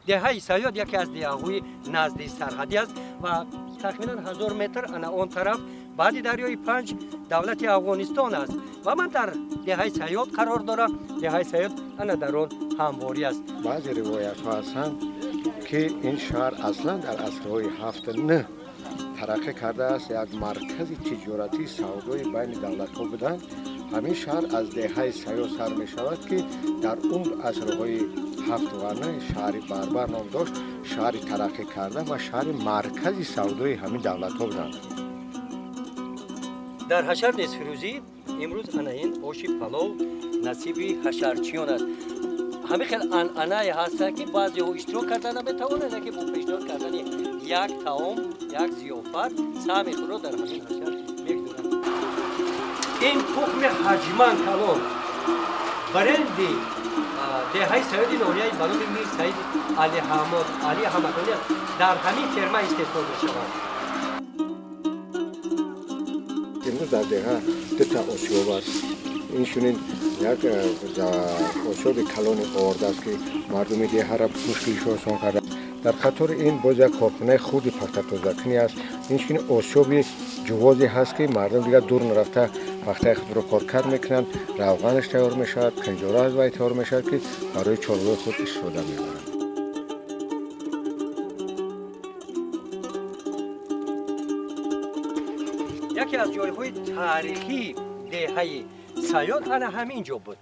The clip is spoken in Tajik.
Деҳаи Саёд яке аз деҳаҳои назди сарҳадӣ аст ва тахминан 1000 метр ана он тараф баъди дарёи Панҷ давлати Афғонистон аст ва ман дар деҳаи Саёд қарор дорам. Деҳаи Саёд ана дар он ҳамворӣ аст. Баъзе ривоятҳо ҳастанд, ки ин шаҳр аслан дар асрҳои 7-9 тараққӣ кардааст, як маркази тиҷоратии савдои байни давлатҳо буданд. Ҳамин шаҳр аз деҳаи Саёд сар мешавад, ки дар он асрҳои 7 ва 9 шаҳри Барбар ном дошт, шаҳри тараққӣ карда ва шаҳри маркази савдои ҳамин давлатҳо буданд. Дар ҳашар нисфирӯзӣ имрӯз ана ин оши палов насиби ҳашарчиён аст. Ҳамин хел анъанае ҳастанд, ки баъзеҳо иштирок карда наметавонанд, яке бо пешниҳод кардани як таом, як зиёфат саҳми худро дар ҳамин ҳашар мегузоранд. Ин тухми ҳаҷман калон бренди деҳаи Саёди ноҳияи ба номи Мир Саид Али Ҳамадонӣ аст, дар ҳамин ферма истеҳсол мешавад. Имрӯз дар деҳа дута осиёб аст. Инчунин як осиёби калони овардааст, ки мардуми деҳаро мушкилишо осон карда. Дар қатори ин боз як корхонаи хурди пахтатозакунӣ аст. Инчунин осиёби ҷувозе ҳаст, ки мардум дигар дур нарафта пахтаи худро коркард мекунанд, равғанаш тайёр мешавад, қинҷора аз вай тайёр мешавад, ки барои чорвои худ истифода мебаранд. Яке аз ҷойҳои таърихии деҳаи Саёд ана ҳамин ҷо буд.